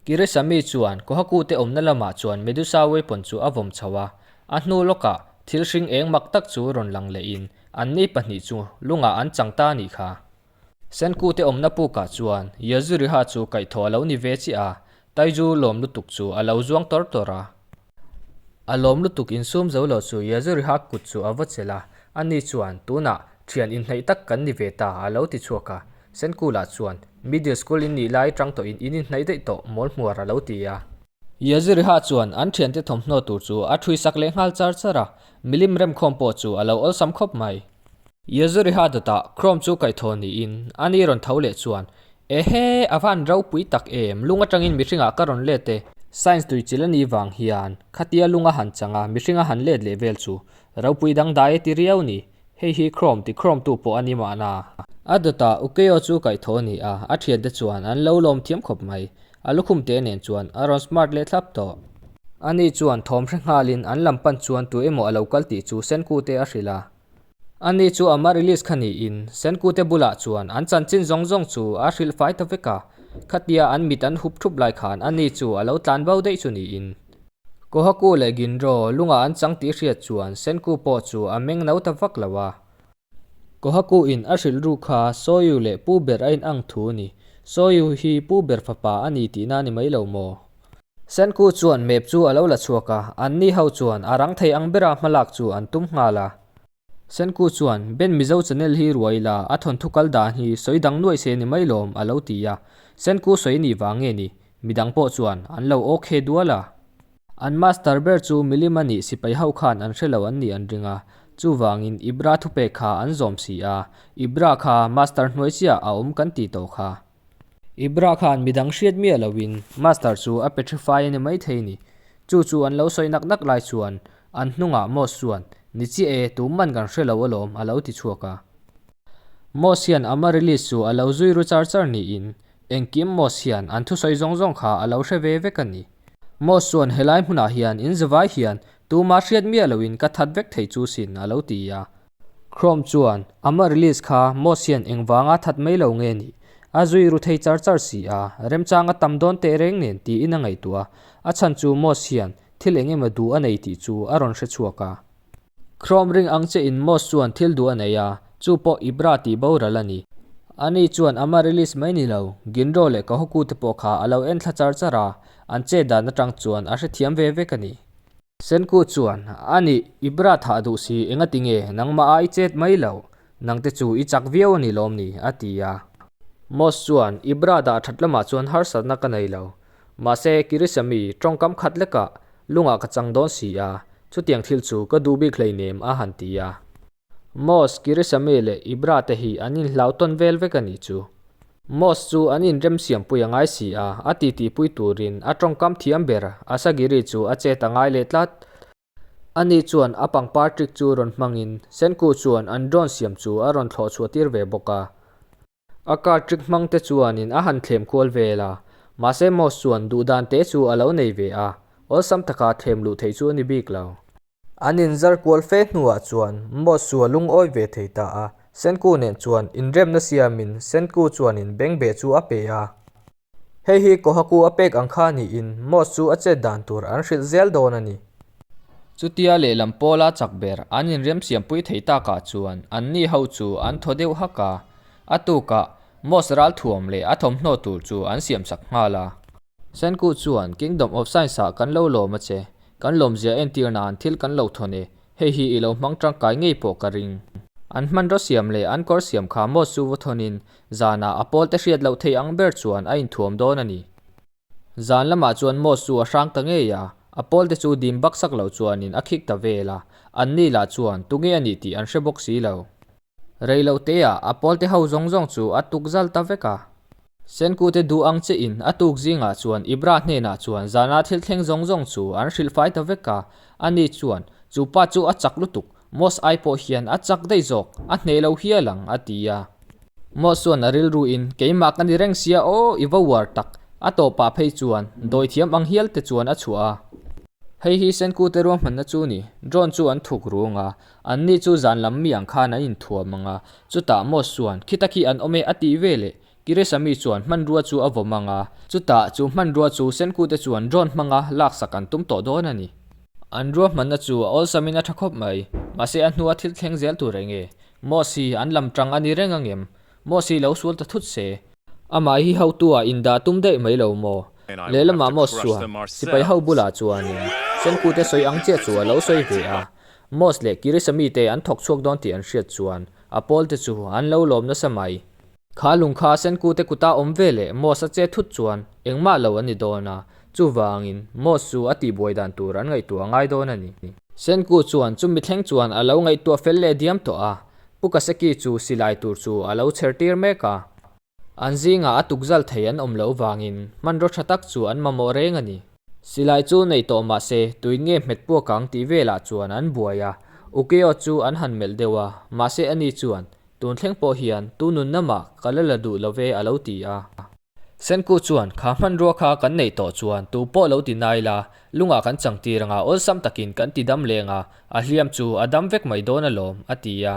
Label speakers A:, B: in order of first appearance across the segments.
A: Kirisami chuan Kohaku te awmna lamah chuan Medusa weapon chu a vawm chho a, a hnu lawkah thil hring eng mak tak chu rawn lang lehin anni pahnih chu lungah an chang ta a nih kha. Senku te awmna pukah chuan Yazuriha chu kaihthawh a lo ni ve chiah a, Taiju lawm lutuk chu a lo zuang tawr tawr a. A lawm lutuk insum zo lo chu Yazuriha kut chu a va chelh a, ani chuan, Tunah thian inhnaih tak kan ni ve ta a lo ti chhuak a. Senku lah chuan, Middle school in nih lai tang tawhin in inhnaih daih tawh mawl hmuar a lo ti a. Yazuriha chuan an thiante thawmhnaw tur chu a thui sak leh nghal char char a, milim remkhawm pawh chu a lo awlsam khawp mai. Yazuriha dawtah Chrome chu kaihthawh niin ani rawn tho leh chuan, Ehe, a van ropui tak em, lung atangin mihringah ka rawn let e. Science tuichilh a nih vang hian khatia lung a han chang a, mihring a han let leh vel chu ropui dangdai e ti riau ni. Hei hi Chrome ti Chrome tu pawh a ni mahna. A dawtah Ukeo chu kaihthawh a ni a, a thiante chuan an lo lawm thiam khawp mai. A lukhum te nen chuan a rawn smart leh thlap tawh. Ani chuan thawm hre nghalin an lam pan chuan tu emaw a lo kal tih chu Senku te a hrilh a. Ani chu Amaryllis kha niin Senku te bulah chuan an chanchin zawng zawng chu a hrilh fai ta vek a, khatia an mit an hup thup lai khan ani chu a lo tlan bo daih chu niin. Kohaku leh Ginro lungah an chang tih hriat chuan Senku pawh chu a meng no ta vak lo a. Kohaku in a hrilh ru kha Soyu leh Pu ber a inang thu a ni. Soyu hi Pu ber fapa a ni tihna a ni mai lo maw? Senku chuan map chu a lo la chhuak a, anni ho chuan a rang thei ang bera hmalak chu an tum nghal a. Senku chuan, Ben Mizo channel hi ruai la, a thawnthu kal dan hi sawi dang nuaih se ni mai lawm, a lo ti a. Senku sawi nih vang nge ni? Midang pawh chuan an lo okay dual a. An master ber chu milim a nih sipai ho khan an hre lo an nih an ring a, chuvangin Ibra thupek kha an zawm si a, Ibra kha master hnuai chiah a awm kan tih tawh kha. Ibra khan midang hriat miah loin Master chu a petrify a ni maithei ni. Chu chu an lo sawi nak nak lai chuan an hnungah Moss chuan, Ni chiah e, tum man kan hre lo alawm a lo ti chhuak a. Moss hian Amaryllis chu a lo zui ru char char niin engkim Moss hian an thusawi zawng zawng kha a lo hre ve vek a ni. Moss chuan helai hmunah hian in zavai hian tuma hriat miah loin ka that vek thei chu sin a lo ti a. Chrome chuan Amaryllis kha Moss hian engvanga that mai lo nge nih? A zui ru thei char char si a, remchang a tam dawn teh reng nen tiin a ngaihtuah a, a chhan chu Moss hian thil eng emaw duh a nei tih chu a rawn hre chhuak a. Chrome ring ang che in Moss chuan thil duh a nei a, chu pawh Ibra tih boral a ni. Ani chuan Amaryllis mai ni lo, Ginro leh Kahoku te pawh kha a lo en thla char char a, an chet dan atang chuan a hrethiam ve vek a ni. Senku chuan, A nih, i bra thah duh si, engati nge nangmah a i chet mai lo? Nangte chu i chak viau a ni lawm ni? a ti a. Moss chuan, I bra dah that lamah chuan harsatna ka nei lo. Mahse, Kirisami, tawngkam khat lekah lungah ka chang dawn si a, chutiang thil chu ka duh bik hleinem, a han ti a. Moss, Kirisame leh Ibra te hi an inhlau tawn vel vek a nih chu. Moss chu an inremsiampui a ngai si a, a titipui turin a tawngkam thiam ber Asagiri chu a chet a ngai leh tlat. Ani chuan a pangpar trick chu rawn hmangin Senku chuan an drone siam chu a rawn thlawh chhuah tir ve bawk a. A car trick hmang te chuanin a han thlem kual vel a, mahse Moss chuan duhdan te chu a lo nei ve a, awlsam taka thlem luh theih chu a ni bik lo. An inzar kual fe hnuah chuan Moss chu a lungawi ve thei ta a, Senku nen chuan inremna siamin Senku chuanin bengbeh chu a pe a. Hei hi Kohaku a pek ang kha niin Moss chu a chet dan tur an hrilh zel dawn a ni. Chutia lehlam pawla chak ber an inrem siampui thei takah chuan anni ho chu an thaw deuh hak a, a tukah Moss ralthuam leh a thawmhnaw tur chu an siamsak nghal a. Senku chuan Kingdom of Science-ah kan lo lawm a che. Kan lawmzia entir nan thil kan lo thawn e, hei hi i lo hmang tangkai ngei pawh ka ring. An hmanraw siam leh an kawr siam kha Moss chu va thawnin zanah a pawlte hriat loh thei ang ber chuan a inthuam dawn a ni. Zan lamah chuan Moss chu a hrang ta ngei a, a pawlte chu dim baksak lo chuanin a khik ta vel a, anni lah chuan tunge a nih tih an hre bawk si lo. Rei lo teah a pawlte ho zawng zawng chu a tuk zal ta vek a. Senkute duh ang che in a tuk zingah chuan Ibra hnenah chuan zana thil thleng zawng zawng chu an hrilh fai ta vek a. Ani chuan, Chu pa chu a chak lutuk, Mos ai pawh hian a chak daih zawk, a hneh lo hial ang, a ti a. Mos chuan a rilru in, Keimah ka ni reng sia aw, i va uar tak. A tawpah phei chuan dawi thiam ang hial te chuan a chhuah a. Hei hi Senkute ruahmanna chu ni, drone chu an thuk rung a, Anni chu zan lam mi ang khan an inthuam ang a, chutah Moss chuan, Khita khi an awm e a tih ve leh. Kirisami chuan hmanrua chu a vawm ang a, chutah chu hmanrua chu Senkute chuan drone hmanga laksak an tum tawh dawn a ni. An ruahmanna chu a awlsamin a tha khawp mai, mahse a hnua thil thleng zel tur eng nge? Moss hi an lam tang a ni reng ang em? Moss hi lo sual ta thut se. Amah hi hotu-ah indah tum daih mai lo maw? Lehlamah Moss chuan sipai ho bulah chuanin Senkute sawi ang chiah chu a lo sawi ve a. Moss leh Kirisami te an thawk chhuak dawn tih an hriat chuan a pawlte chu an lo lawm nasa mai. Kha lung kha Senkute kuta awm ve leh Moss a che thut chuan engmah lo an ni dawn a, chuvangin Moss chu a tihbuai dan tur an ngaihtuah a ngai dawn a ni. Senku chuan chumi thleng chuan a lo ngaihtuah fel leh diam tawh a, Pu Kaseki chu silai tur chu a lo chher tir mek a. An zingah a tukzal thei an awm loh vangin hmanraw tha tak chu an mamawh reng a ni. Silai chu nei tawh mah se tuin nge hmet puak ang tih velah chuan an buai a, Ukio chu an han melh deuh a, mahse ani chuan, Tun thleng pawh hian tu nunna mah ka la la duh lo ve a lo ti a. Senku chuan, Kha hmanrua kha kan neih tawh chuan tu pawh lo ti nai la, lungah kan chang tir anga awlsam takin kan ti dam leng a, a hliam chu a dam vek mai dawn alawm, a ti a.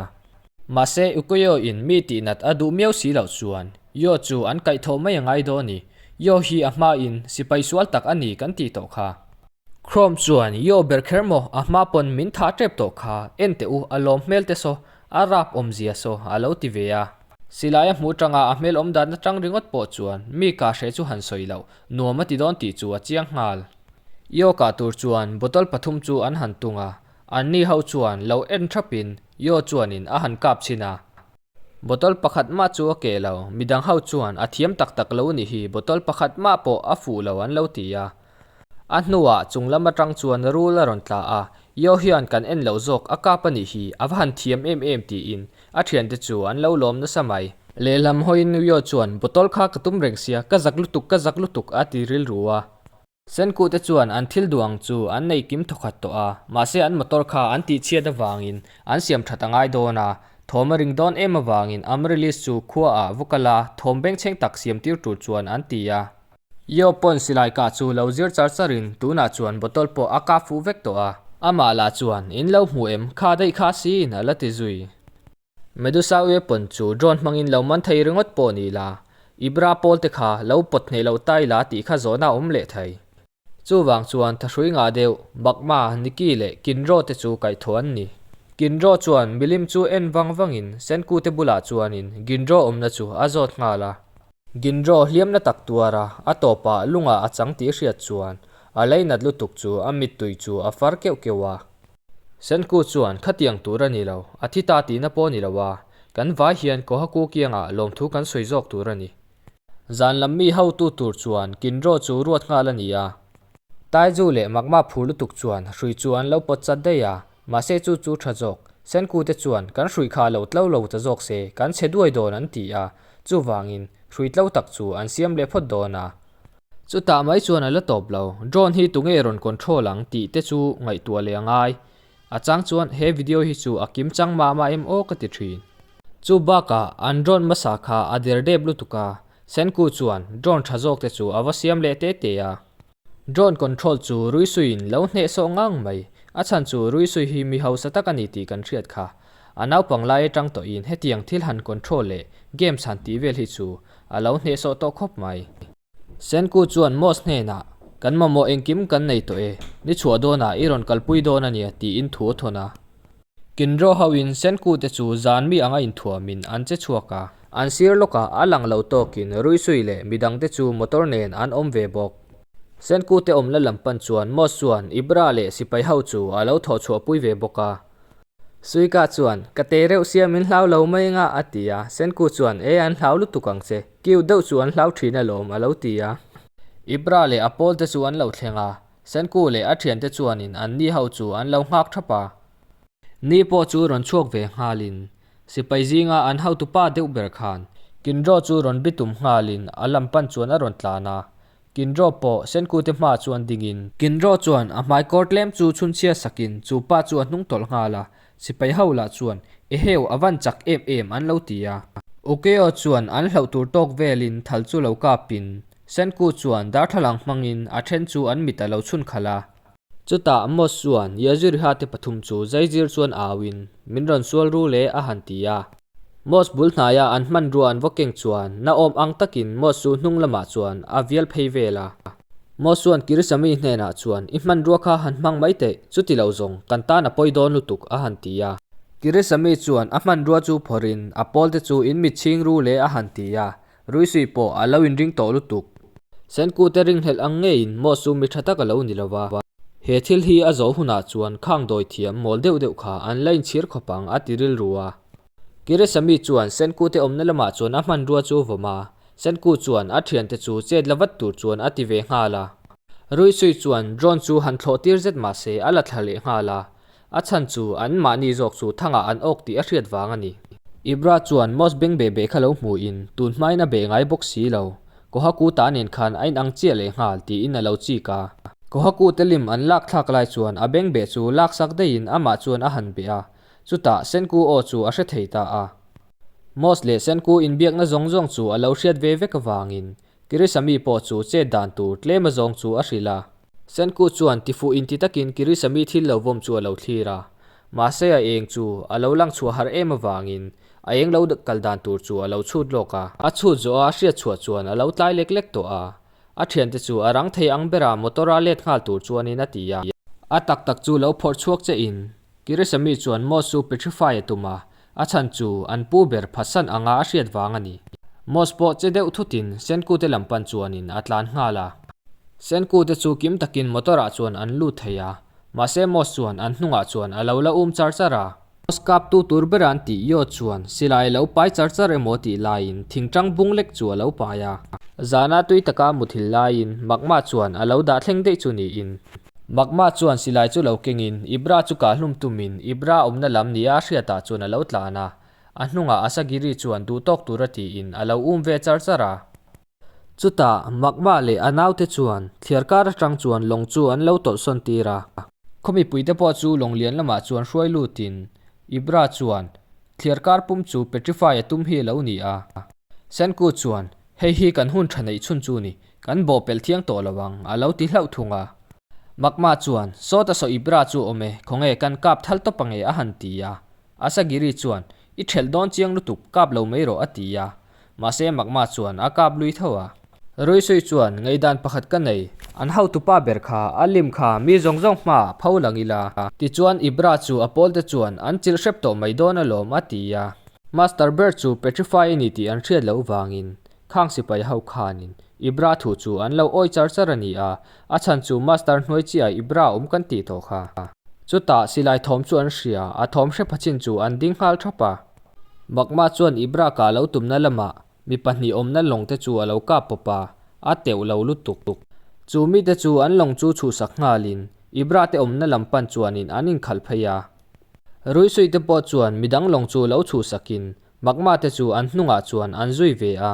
A: Mahse Ukoyo in mi tih nat a duh miau si loh chuan Yo chu an kaihthawh mai a ngai dawn ni. Yo hi a hma in sipai sual tak a ni kan tih tawh kha. Chrome chuan Yo ber kher maw a hma pawn min thah tep tawh kha en teh u a lawm hmel te saw a rap awmzia saw a lo ti ve a. Silai a hmuh tanga a hmel awm dan atang ringawt pawh chuan mi kah hreh chu han sawi loh nuam a ti dawn tih chu a chiang nghal. Yo kah tur chuan bottle pathum chu an han tung a, Anni ho chuan lo en thapin Yo chuanin a han kap chhin a. Bottle pakhat mah chu a keh lo, midang ho chuan a thiam tak tak lo nih hi bottle pakhat mah pawh a fuh lo an lo ti a. A hnuah chung lam atang chuan rul a rawn tla a, Yo hian kan en loh zawk a kap a nih hi, a va han thiam em em tiin a thiante chu an lo lawm nasa mai. Lehlam hawiin Yo chuan bottle kha ka tum reng sia, ka zak lutuk ka zak lutuk a ti rilru a. Senkute chuan an thil duh ang chu an nei kim thawkhat tawh a, mahse an motor kha an tihchhiat avangin an siam that a ngai dawn a, thawm a ring dawn em avangin Amaryllis chu khuaah va kal a, thawm bengchheng tak siam tir tur chuan an ti a. Yo pawn silai kah chu lo zir char charin tunah chuan bottle pawh a kah fuh vek tawh a, amah lah chuan in lo hmu em kha daih kha siin a la ti zui. Medusa weapon chu drone hmangin lo man thei ringawt pawh ni la, Ibra pawl te kha lo pawt hneh loh ta ila tih kha zawhna a awm leh thei. Chuvang chuan thahrui ngah deuh, Magma, Nikki leh Kinro te chu kaihthawh an ni. Kinro chuan milim chu en vang vangin Senku te bulah chuanin Ginro awmna chu a zawt nghal a. Ginro hliamna tak tuar a, a tawpah lungah a chang tih hriat chuan a leinat lutuk chu a mittui chu a far keuh keuh a. Senku chuan khatiang tur a ni lo, a thi ta tihna pawh a ni lo a, kan vai hian Kohaku kiangah lawmthu kan sawi zawk tur a ni. Zan lam mi hotu tur chuan Kinro chu ruat nghal a ni a. Taiju leh Magma phur lutuk chuan hrui chu an lo pawt chat daih a, mahse chu chu tha zawk. Senku te chuan kan hrui kha lo tlo lo ta zawk se, kan chhe duai dawn an ti a, chuvangin hrui tlo tak chu an siam leh phawt dawn a. Chutah mai chuan a la tawp lo, drone hi tunge rawn control ang tih te chu ngaihtuah leh a ngai. A chang chuan he video hi chu a kim chang mah mah em aw ka ti thin. Chu bakah an drone hmasa kha a der dep lutuk a, Senku chuan drone tha zawk te chu a va siam leh te te a. Drone control chu Ruisuiin lo hnehsawh ngang mai, a chhan chu Ruisui hi mi hausa tak a ni tih kan hriat kha. A naupang lai atang tawhin hetiang thil han control leh games han tih vel hi chu a lo hnehsawh tawh khawp mai. Senku chuan Moss hnenah, Kan mamawh engkim kan nei tawh e, ni chhuah dawnah i rawn kalpui dawn a nia tiin thu a thawn a. Kinro hoin Senku te chu zan mi anga inthuamin an che chhuak a. An sir lawkah a lang lo tawkin Ruisui leh midangte chu motor nen an awm ve bawk. Senku te awmna lam pan chuan Moss chuan Ibra leh sipai ho chu a lo thawh chhuahpui ve bawk a. Suika chuan, Ka te reuh sia min hlau lo mai anga a ti a. Senku chuan, E an hlau lutuk ang che, kiu deuh chu an hlau thin alawm a lo ti a. Ibra leh a pawl te chu an lo thleng a, Senku leh a thiante chuanin an ni ho chu an lo nghak thap a. Ni pawh chu rawn chhuak ve nghalin sipai zinga an hotupa deuh ber khan Kinro chu rawn bitum nghalin a lam pan chuan a rawn tlan a. Kinro pawh Senkute hmaah chuan dingin. Kinro chuan a hmaikawr tlem chu chhunchhia sakin chu pa chu a hnung tawlh nghal a, sipai ho lah chuan, Eheu, a van chak em em an lo ti a. Ukeo chuan an hlauh tur tawk velin thal chu lo kapin Senku chuan darthlalang hmangin a then chu an mit a lo chhun khalh a. Chutah Mos chuan Yaziriha te pathum chu zaizir chuan auin, Min rawn sual ru le a han ti a. Moss bul hnaia an hmanrua an va keng chuan na awm ang takin Moss chu hnung lamah chuan a vial phei vel a. Moss chuan Kirisami hnenah chuan, I hmanrua kha han hmang mai teh, chuti lo zawng, kan tan a pawi dawn lutuk, a han ti a. Kirisami chuan a hmanrua chu phawrhin a pawlte chu in mit chhing ru le a han ti a, Ruisui pawh a lo inring tawh lutuk. Senkute ringhlelh ang ngeiin Moss chu mi tha tak a lo ni lo va. He thil hi a zawh hunah chuan khang dawi thiam mawl deuh deuh kha an la inchhir khawp ang a ti rilru a. Kirisami chuan Senkute awmna lamah chuan a hmanrua chu a vawm a, Senku chuan a thiante chu chet la vat tur chuan a ti ve nghal a. Ruisui chuan drone chu han thlawh tir zet mah se a la thla leh nghal a, A chhan chu an mahni zawk chu thangah an awk tih a hriat vang a ni. Ibra chuan Moss beng beh beh kha lo hmuhin tun hmain a beh ngai bawk si lo. Kohaku ta nen khan a inang chiah leh nghal tiin a lo chik a. Kohaku te lim an lak thlak lai chuan a beng beh chu laksak daihin amah chuan a han beh a, chutah Senku aw chu a hre thei ta a. Moss leh Senku inbiakna zawng zawng chu a lo hriat ve vek avangin Kirisami pawh chu chet dan tur tlem azawng chu a hrilh a. Senku chuan tifuh inti takin Kirisami thil lo vawm chu a lo thlir a. Mahse a eng chu a lo lang chhuah har em avangin a eng lo kal dan tur chu a lo chhut lawk a. A chhut zawh a a hriat chhuah chuan a lo tlai lek lek tawh a. A thiante chu a rang thei ang bera motor a let nghal tur chuanin a ti a. A tak tak chu lo phawrh chhuak che in Kirisami chuan Moss chu petrify a tum a, a chhan chu an pu ber phatsan anga a hriat vang a ni. Moss pawh che deuh thutin Senkute lam pan chuanin a tlan nghal a. Senkute chu kim takin motor ah chuan an lut thei a, mahse Moss chuan an hnungah chuan a lo la um char char a. Moss kaptu tur bera an tih Yo chuan silai a lo pai char char emaw tih laiin thingtang bung lek chu a lo pai a. Zana tui taka muthilh laiin Magma chuan a lo dah thleng daih chu niin. Magma chuan silai chu lo kengin Ibra chu kah hlum tumin Ibra awmna lam nia a hriatah chuan a lo tlan a, a hnungah Asagiri chuan duh tawk tura tiin a lo um ve char char a. Chutah Magma leh a naute chuan thliarkar atang chuan lawng chu an lo tawlhsawn tir a. Khaw mipuite pawh chu lawng lian lamah chuan hruai lutin Ibra chuan thliarkar pum chu petrify a tum hi a lo ni a. Senku chuan Hei hi kan hun tha neih chhun chu ni, kan bawh pelh thiang tawh lo ang, a lo ti hlauh thung a. Magma chuan, Sawta saw Ibra chu awm e, khawnge kan kap thal tawp ange a han ti a. Asagiri chuan, I thelh dawn chiang lutuk, kap lo mai rawh a ti a. Mahse Magma chuan a kap lui tho a. Ruisui chuan, Ngaihdan pakhat ka nei, an hotupa ber kha, a lim kha mi zawng zawng hmaah pho lang ila. Tichuan Ibra chu a pawlte chuan an chilh hrep tawh mai dawn alawm a ti a. Master ber chu petrify a ni tih an hriat loh vangin khang sipai ho khanin Ibra thu chu an lo awi char char a ni a, a chhan chu Master hnuai chiah Ibra awm kan tih tawh kha. Chutah silai thawm chu an hria, a thawm hre phachin chu an ding nghal thap a. Magma chuan Ibra kah lo tumna lamah mi pahnih awmna lawng te chu a lo kap pawp a, a teuh lo lutuk. Chu mite chu an lawng chu chhuhsak nghalin Ibra te awmna lam pan chuanin an inkhalh phei a. Ruisuite pawh chuan midang lawng chu lo chhuhsakin Magma te chu an hnungah chuan an zui ve a.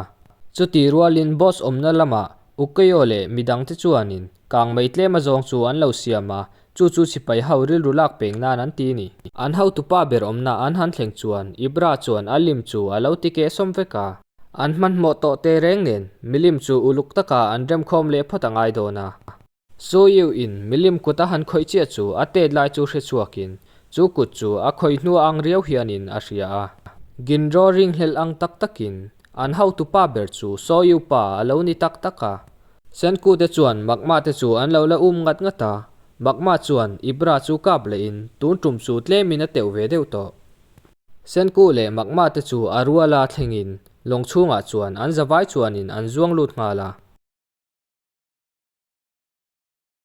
A: Chuti rualin boss awmna lamah Ukeo leh midang te chuanin kang mei tlem azawng chu an lo siam a, chu chu sipai ho rilru lak peng nan an ti ni. An hotupa ber awmna an han thleng chuan Ibra chuan a lim chu a lo ti keh sawm vek a. An hmanhmawh tawh te reng nen milim chu uluk taka an remkhawm leh phawt a ngai dawn a. Suiu in milim kut a han khawih chiah chu a tet lai chu hre chhuakin chu kut chu a khawih hnu ang riau hianin a hria a. Ginro ringhlelh ang tak takin an hotupa ber chu Soiu pa a lo ni tak tak a. Senku te chuan Magma te chu an lo la um ngat ngat a, Magma chuan Ibra chu kap lehin tun tum chu tlemin a teuh ve deuh tawh. Senku leh Magma te chu a ruala thlengin lawng chhungah chuan an zavai chuanin an zuang lut nghal a.